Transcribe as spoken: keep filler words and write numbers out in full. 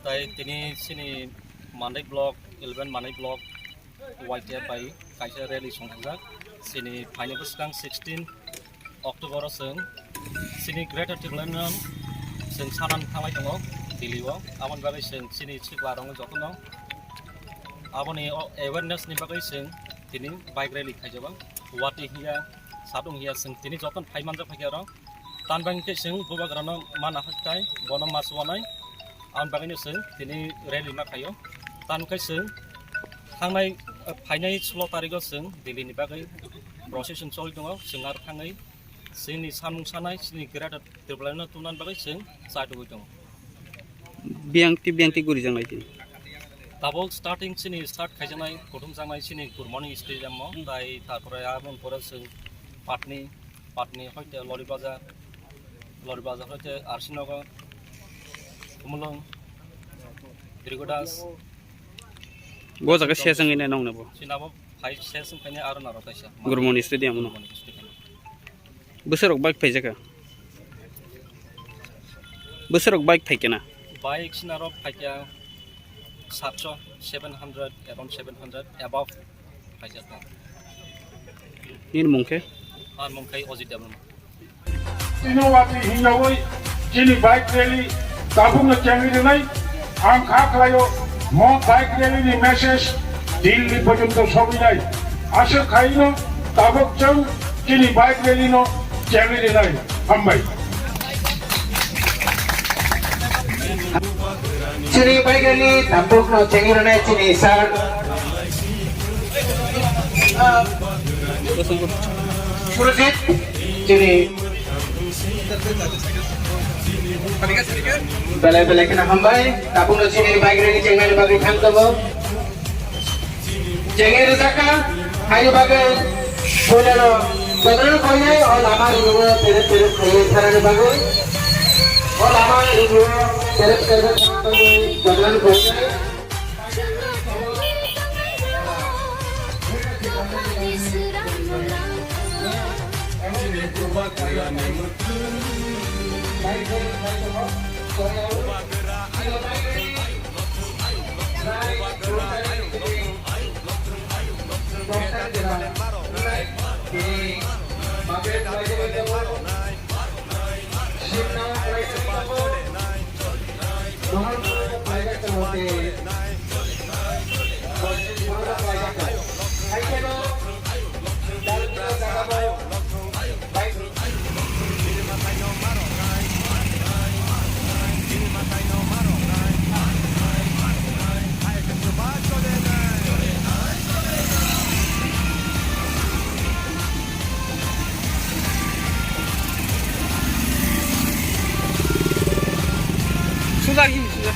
Tai tini chini Mandai block, eleven Mandai block, Y T F bai kaisa rally songkha jak. Chini phaini bwskang sixteen October o chwng chini Greater Tipraland no chwng sanan thanglai tongo Delhi o. Aboni bagwi chwng chini sikla rok jotono aboni o awareness ni bagwi chwng tini bike rally khaijago. Watwi hiya, sadung hiya chwng tini jotono phai manjak phaikha oro. Tan bangkhe chwng bubagrano mana haktai, bono ma chuanai. Aboni bagwino chwng tini rally ma khaio. Tan khe chwng thangnai, eh, phainai sulo tarigo chwng Delhi ni bagwi procession choli tongo. Chwng aro thangwi chini samung sanai, chini Greater Tipraland no tubunani bagwi chwng chai tubui tongo. Biyangti, biyangti gurijaknai chini. Tabuk starting chini start khaijaknai, kuthumjaknai chini Gurmoni Stadium o, tai tarpore aboni pore chwng Patni, Patni hoite Lori Bazar, Lori Bazar hoite R C Nagar, Khumulwng, Dirigodas. Bo jaga se sangwi nai nong nabo. Sinabo phai se sung khaini aro naro kaisa. Gurmoni Stadium no. Gurmoni Stadium. Bwsarok bike phaijakha. Bwsarok bike phaikha na. Bike sinarok phaikha satso, seven hundred, around seven hundred above phaijakha. Nini mung khe? Ar mung khe Ojit Debbarma. Tini wati hinjawi chini bike rally tabukno chengwi rwnai. Ang kha khlaio mo bike rally ni message Delhi porjonto sogwinai. Aswk khaino tabuk chwng chini bike rally no chengwi rwnai. Hambai. Chini bike rally tabukno chengwi rwnai chini sir. Surjit, chini. Belai belai kheno hambai, tabukno chini bike rally chengnani bagwi thang tongo. Chengwi rwjakha, haini bagwi puilano jotono koinai o lama ringo terep terep khaiwi tharani bagwi. O lama ringo terep terep tharani bagwi jotono koinai. Sudah ini, sudah.